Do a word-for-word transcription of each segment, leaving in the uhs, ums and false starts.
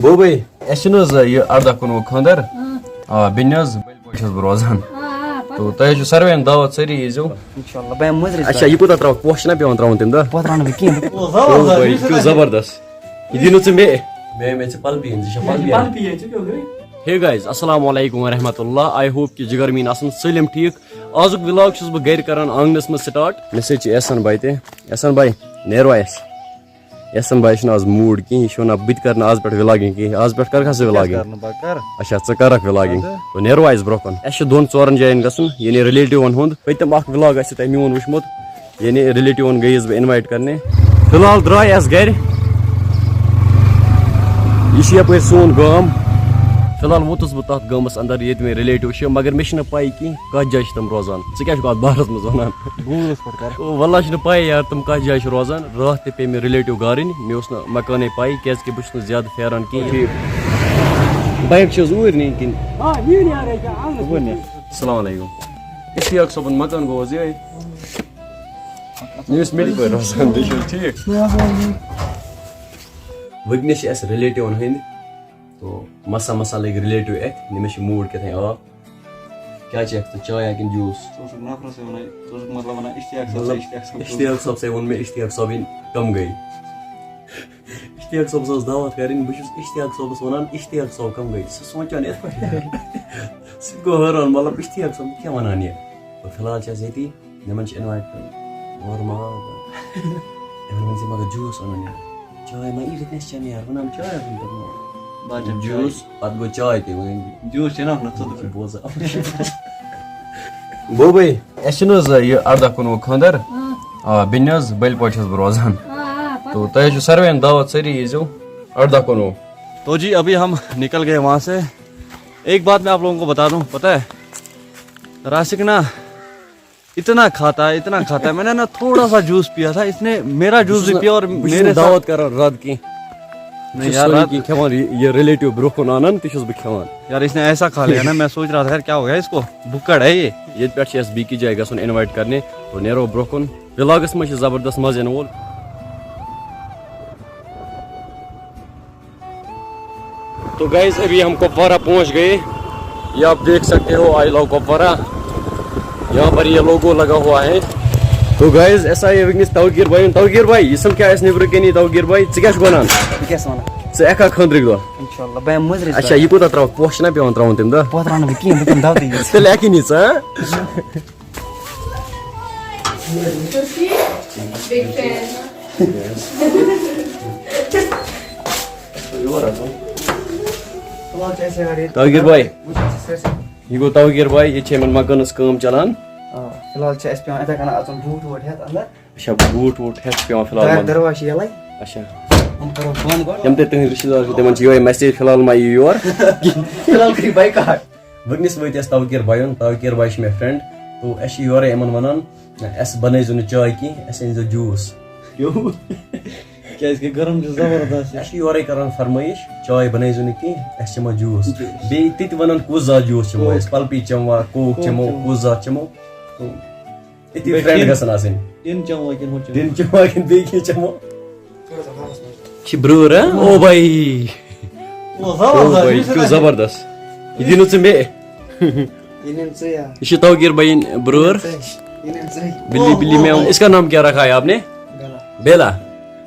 بوبے، اَسہِ چھُنہٕ حظ یہِ اَرداہ کُنوُہ خانٛدر؟ آ، بیٚنہِ حظ، بٔلۍ پٲٹھۍ چھُس بہٕ روزان۔ آ، آ، پَتہٕ۔ تہٕ تۄہہِ حظ چھُ ساروِیَن دعوت سٲری ییٖزیو۔ اِنشاءاللہ، بہٕ یِمہٕ مُضرِ اچھا، سۭتۍ۔ یہِ کوٗتاہ ترٛاوَکھ؟ پوش چھِنہ پٮ۪وان ترٛاوُن تَمہِ دۄہ؟ پَتہٕ رَنہٕ بہٕ کِہیٖنۍ۔ او، زبردست، بوبے، یہِ چھُ زبردست۔ یہِ دِنو ژٕ مےٚ۔ مےٚ، مےٚ چھِ پَلپی ہِنٛز، یہِ چھےٚ پَلپی ہِنٛز۔ پَلپی ییٚتہِ چھِ کیٛاہ گٔے؟ Hey guys، السلام علیکم ورحمۃ اللہ۔ I hope کہ جگر میٖن آسَن سٲلِم ٹھیٖک۔ آزُک vlog چھُس بہٕ گَرِ کران آنٛگنَس منٛز start۔ مےٚ سۭتۍ چھِ احسان بھائی تہِ۔ احسان بھائی، نیروا اَسہِ؟ احسان بھائی چھُنہٕ آز mood کِہیٖنۍ، یہِ چھُ وَنان، "بہٕ تہِ کَرٕ نہٕ آز پٮ۪ٹھ vlogging کِہیٖنۍ، آز پٮ۪ٹھ کَرکھا ژٕ vlogging؟" کَرٕ نہٕ بہٕ، کَرٕ۔ اچھا، ژٕ کَرَکھ vlogging۔ اَدٕ؟ تو نیروا أسۍ برٛونٛہہ کُن۔ اَسہِ چھُ دۄن ژورَن جایَن گژھُن، یعنی relativeَن ہُنٛد۔ پٔتِم اَکھ vlog آسہِ تۄہہِ میون وٕچھمُت، یعنی relativeَن گٔیَس بہٕ invite کَرنہِ۔ فی الحال درٛاے اَسہِ گَرِ۔ یہِ چھُ یَپٲرۍ سون گام۔ فی الحال ووتُس بہٕ تَتھ گامَس اَندَر، ییٚتہِ مےٚ relative چھِ، مگر مےٚ چھِنہٕ پَے کینٛہہ، کَتھ جایہِ چھِ تِم روزان۔ ژٕ کیٛاہ چھُکھ اَتھ بارَس منٛز وَنان؟ گوٗگلَس پٮ۪ٹھ کَر۔ او، واللہ چھِنہٕ پَے یار، تِم کَتھ جایہِ چھِ روزان۔ راتھ تہِ پیٚیہِ مےٚ relative گارٕنۍ، مےٚ اوس نہٕ مکانٕے پَے، کیٛازِکہِ بہٕ چھُس نہٕ زیادٕ پھیران کِہیٖنۍ۔ ٹھیٖک۔ Bike چھِ حظ اوٗرۍ نِنۍ کِنہٕ؟ آ، یہِ نہِ یارٕ ییٚکیٛاہ آنٛگنَس منٛز۔ السلام علیکم۔ اشتیاق صٲبُن مکان گوٚو حظ یِہوٚے؟ مےٚ ٲسۍ مِٹۍ پٲٹھۍ روزان، تُہۍ چھِو حظ ٹھیٖک؟ وٕنکیٚنَس چھِ اَسہِ relative ہٕنٛدۍ، تو مسا مسا لٔگۍ relative اَتھِ، مےٚ چھِ mood کیٛاہ تام off۔ کیٛاہ چیٚکھ ژٕ، چاے ہا کِنہٕ juice؟ ژٕ اوسُکھ نفرَس سۭتۍ وَنان، ژٕ اوسُکھ مطلب وَنان اشتیاق صٲب، مطلب، اشتیاق صٲب۔ اشتیاق صٲب سے ووٚن مےٚ، اشتیاق صٲبٕنۍ کَم گٔے۔ اشتیاق صٲبَس ٲس دعوت کَرٕنۍ، بہٕ چھُس اشتیاق صٲبَس وَنان، اشتیاق صٲب کَم گٔے؟ سُہ سونٛچان یِتھ پٲٹھۍ۔ سُہ تہِ گوٚو حٲران، مطلب، اشتیاق صٲب کیٛاہ وَنان یہِ؟ تو فی الحال چھِ اَسہِ ییٚتی، یِمَن چھِ invite کَرُن۔ اورٕ ما آو؟ یِمَن ؤنۍ زِ مگر juice اَنُن یارٕ۔ چاے ما یی وٕنکیٚنَس چٮ۪نہٕ یارٕ، وَنان چاے اَنُن تہٕ ما۔ بہٕ اَنہٕ چاے۔ Juice، پَتہٕ گوٚو چاے تہِ وۄنۍ۔ Juice چٮ۪نہٕ اَکھ نہ ژٕ تہٕ۔ بوزا۔ بوبے، اَسہِ چھُنہٕ حظ یہِ اَرداہ کُنوُہ خانٛدر؟ آ۔ آ، بیٚنہِ حظ، بٔلۍ پورِ چھُس بہٕ روزان۔ آ، آ، پَتہٕ۔ تو تۄہہِ حظ چھُ ساروِیَن دعوت، سٲری ییٖزیو اَرداہ کُنوُہ۔ تو جی، ابھی ہم نکل گئے وہاں سے۔ ایک بات میں آپ لوگوں کو بتا دوں، پتہ ہے، راسک نا اتنا کھاتا ہے، اتنا کھاتا ہے۔ میں نے نا تھوڑا سا جوس پیا تھا، اس نے میرا جوس بھی پیا اور بہٕ چھُس میرے نہٕ ساتھ دعوت کران رد کینٛہہ۔ بہٕ نہیں چھُس یار، سٲری رد کینٛہہ کھٮ۪وان، یہِ، یہِ relative برٛونٛہہ کُن انان، تہِ چھُس بہٕ کھٮ۪وان۔ یار، اس نے ایسا کھا لیا نا، میں سوچ رہا تھا، یار، کیا ہو گیا اس کو؟ بھکڑ ہے یہ۔ ییٚتہِ پٮ۪ٹھ چھِ اَسہِ بیٚکِس جایہِ گژھُن invite کرنہِ، تو نیرو برٛونٛہہ کُن۔ Vlogس منٛز چھِ زبردست مزٕ یِنہٕ وول۔ تو guys، ابھی ہم کپوارہ پہنچ گئے۔ یہ آپ دیکھ سکتے ہو، I love کپوارہ۔ یہاں پر یہ logo لگا ہوا ہے۔ تو guys، ایسا ہے وٕنکیٚنَس توقیٖر بھائی، توقیٖر بھائی، یہِ سَمکھیو اَسہِ نیٚبرٕ کَنی، توقیٖر بھائی، ژٕ کیٛاہ چھُکھ وَنان؟ بہٕ کیٛاہ چھُس وَنان؟ ژٕ ہٮ۪کھا خانٛدرٕکۍ دۄہ؟ اِنشاءاللہ، بہٕ ہٮ۪مہٕ مُضرِ اچھا، سۭتۍ۔ یہِ کوٗتاہ ترٛاوَکھ؟ پوش چھِنہ پٮ۪وان ترٛاوُن تَمہِ دۄہ؟ پوش ترٛاونہٕ بہٕ کِہیٖنۍ، بہٕ دِمہٕ دَوتٕے یوت۔ تیٚلہِ ہٮ۪کہِ نہٕ ژٕ، ہاں؟ Big fan. توقیٖر بھائی۔ یہِ گوٚو توقیٖر بھائی، ییٚتہِ چھِ یِمَن مکانَس کٲم چَلان۔ آ، فی الحال چھِ اَسہِ پٮ۪وان یِتھَے کَنۍ اَژُن بوٗٹھ ووٗٹھ ہٮ۪تھ اَندَر۔ اچھا، بوٗٹھ ووٗٹھ ہٮ۪تھ چھِ پٮ۪وان فی الحال دارِ وَنُن۔ دروازٕ چھِ یَلَے۔ اچھا۔ یِم کَرو بنٛد گۄڈٕ۔ یِم تہِ تُہٕنٛدۍ رِشتہٕ دار چھِ، تِمَن چھِ یِہوٚے message، فی الحال مہ یِیِو یور۔ فی الحال کٔرِو boycott۔ وٕنکیٚنَس وٲتۍ أسۍ توقیٖر بایُن، توقیٖر باے چھِ مےٚ friend، تو اَسہِ چھِ یورَے یِمَن وَنان، "اَسہِ بَنٲیزیو نہٕ چاے کینٛہہ، اَسہِ أنۍزیو juice۔" کیوں؟ کیٛازِکہِ گرم چھُ زبردست۔ اَسہِ چھِ یورَے کَران فرمٲیِش، "چاے بَنٲیزیو نہٕ کینٛہہ، اَسہِ چٮ۪مو juice۔" Juice۔ بیٚیہِ تہِ تہِ وَنان، "کُس زا juice چٮ۪مو Coke۔ أسۍ، پَلپی چٮ۪موا، Coke Coke چٮ۪مو، چٮ۪مو۔ کُس زا چٮ۪مو؟" تو اِتھی بیٚیہِ friend ٹِن، گژھن آسٕنۍ۔ ٹِن چٮ۪موا کِنہٕ ہُہ چٮ۪مو؟ ٹِن چٮ۪موا کِنہٕ بیٚیہِ کینٛہہ چٮ۪مو؟ چھِ برٛوٗر، ہا؟ او بھائی۔ او، او زبردست، بھائی، یہِ چھُ چھُ زبردست۔ یہِ دِنہٕ ژٕ مےٚ۔ یہِ نِن ژٕ یا۔ یہِ چھُ توقیٖر بھائی برٛوٗر۔ یہِ نِن ژٕ۔ بِلی، بِلی میں، اس کا نام کیا رکھا ہے آپ نے؟ بیلا۔ بیلا۔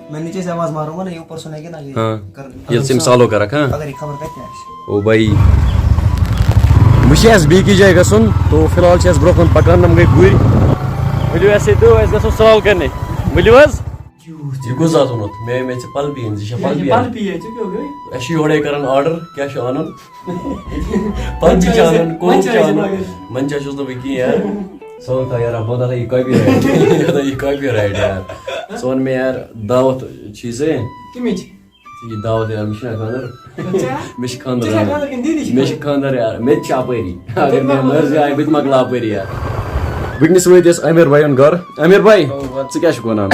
میں نیچے سے آواز ماروں گا نا، یہ اوپر سنیں گے نا، یہ ہاں۔ کر یہ सिम चालू کرکھ، ہاں۔ اگر یہ خبر کتہِ آسہِ۔ او بھائی، وۄنۍ چھِ اَسہِ بیٚیہِ کِس جایہِ گژھُن، تو فی الحال چھِ اَسہِ برٛونٛہہ کُن پکان، یِم گٔے گُرۍ۔ ؤلِو اَسہِ سۭتۍ، دو، أسۍ گژھو سرٛال کرنہِ۔ ؤلِو حظ۔ یہِ کُس زاتھ اوٚنُتھ؟ مےٚ، مےٚ چھِ پلپی أنۍ، ژےٚ چھےٚ پلپی اَنٕنۍ؟ پلپی ہے، ژےٚ کیٛاہ گٔے؟ اَسہِ چھُ یورَے کران order، کیٛاہ چھُ اَنُن؟ پنچ چھُ اَنُن، Coke چھُ اَنُن، منچا چھُس نہٕ بہٕ کِہیٖنۍ یار۔ سون تھا یارا، بہٕ دَپہٕ یہِ copyright، یہِ دَپہٕ یہِ copyright یار۔ سون مےٚ یار دعوت چھِ ژےٚ۔ کَمِچ؟ یہِ دعوت یار، مےٚ چھُنہ خانٛدر۔ اچھا۔ مےٚ چھُ خانٛدر۔ ژےٚ چھا خانٛدر کِنہٕ دیٖدی چھِ مےٚ چھِ خانٛدر؟ خانٛدر یار، مےٚ تہِ چھِ اَپٲری۔ اگر مےٚ مرضی آیہِ، بہٕ تہِ مۄکلاو اَپٲری یار۔ وٕنکیٚنَس وٲتۍ أسۍ عامر بھایَن گَرٕ۔ عامر بھائی، ژٕ کیٛاہ چھُکھ وَنان؟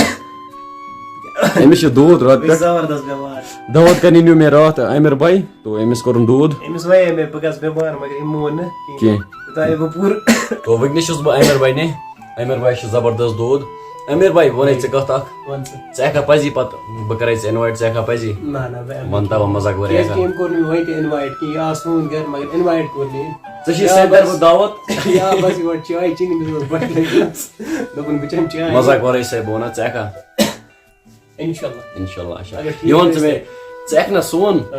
أمِس چھِ دود راتہٕ پٮ۪ٹھ۔ زبردست بٮ۪مار۔ دعوت کرنہِ نیوٗ مےٚ راتھ عامر بھائی، تو أمِس کوٚرُن دود۔ أمِس وَنے مےٚ بہٕ گژھٕ بٮ۪مار، مگر أمۍ مون نہٕ کینٛہہ۔ کینٛہہ۔ یوٗتاہ یہِ بہٕ پوٗرٕ۔ تو وٕنکیٚنَس چھُس بہٕ عامر بھائی نِش۔ عامر بھائی چھُ زبردست دود۔ امیر بھائی، بہٕ وَنے ژےٚ کَتھ اَکھ۔ وَن ژٕ۔ ژٕ ہٮ۪کھا پَزی پَتہٕ بہٕ کَرے ژےٚ invite، ژٕ ہٮ۪کھا پَزی؟ نہ، نہ، بہٕ یِمہٕ وَن نہٕ۔ تَوا مَزاق ورٲے کیٛازِ کہِ ہٮ۪کھا؟ أمۍ کوٚر نہٕ مےٚ وۄنۍ تہِ invite کِہیٖنۍ۔ یہِ آو سون گَرٕ، مگر invite کوٚر نہٕ أمۍ۔ ژےٚ چھِ یا سۭتۍ بَس۔ کَرٕ بہٕ دعوت۔ یا بَس یورٕ چاے چیٚنۍ، أمِس ووٚن بَتہٕ لٔگۍ۔ دوٚپُن، "بہٕ چٮ۪مہٕ چاے۔" مَزاق ورٲے چھُسَے بہٕ وَنان، ژٕ ہٮ۪کھا؟ اِنشاءاللہ۔ اِنشاءاللہ، اچھا۔ اگر ٹھیٖک یہِ وَن ژٕ گژھِ مےٚ، تہٕ۔ ژٕ ہٮ۪کھ نہ سون، آ۔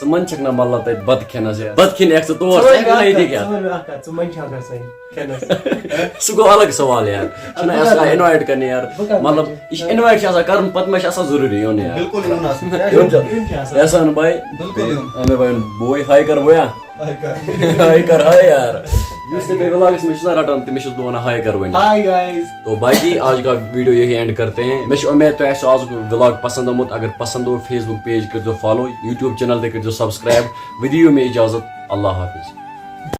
ژٕ منٛدچھَکھ نہ مطلب تَتہِ بَتہٕ کھٮ۪نَس یار؟ بَتہٕ کھٮ۪نہِ ہٮ۪کھ ژٕ تور، ژٕ ژٕ وَن ہٮ۪کھ مےٚ نہ اَکھ ییٚتی کَتھ، کھٮ۪تھ۔ ژٕ وَن مےٚ اَکھ کَتھ، ژٕ منٛدچھَکھ نہ سٲنۍ کھٮ۪نَس؟ سُہ گوٚو الگ سوال یار۔ چھُنہ بہٕ اَسہِ کَتھ کانٛہہ وَنہٕ؟ Invite کَرنہِ یار؟ بہٕ کَتھ مطلب، وَنہٕ؟ یہِ چھُ invite چھُ آسان کَرُن، پَتہٕ ما چھُ آسان ضروٗری یُن یار؟ بِلکُل یُن آسُن۔ یُن چھُ۔ یُن چھُ آسان۔ احسان بھائی، بِلکُل یُن۔ اَمے بھائی، بوے، hi کَر بویا۔ Hi کَر۔ Hi کَر، hi یار۔ یُس تہِ مےٚ vlogس منٛز چھُ آسان رَٹان، تٔمِس چھُس بہٕ وَنان hi کَر وۄنۍ۔ Hi guys۔ تو باقی آج کا video یہی end کرتے ہیں۔ مےٚ چھِ اُمید تۄہہِ آسہِ آزُک vlog پسند آمُت۔ اگر پسند آو، Facebook page کٔرۍزیو follow، YouTube channel تہِ کٔرۍزیو subscribe۔ ودِ دِیِو مےٚ اجازت۔ اللہ حافظ۔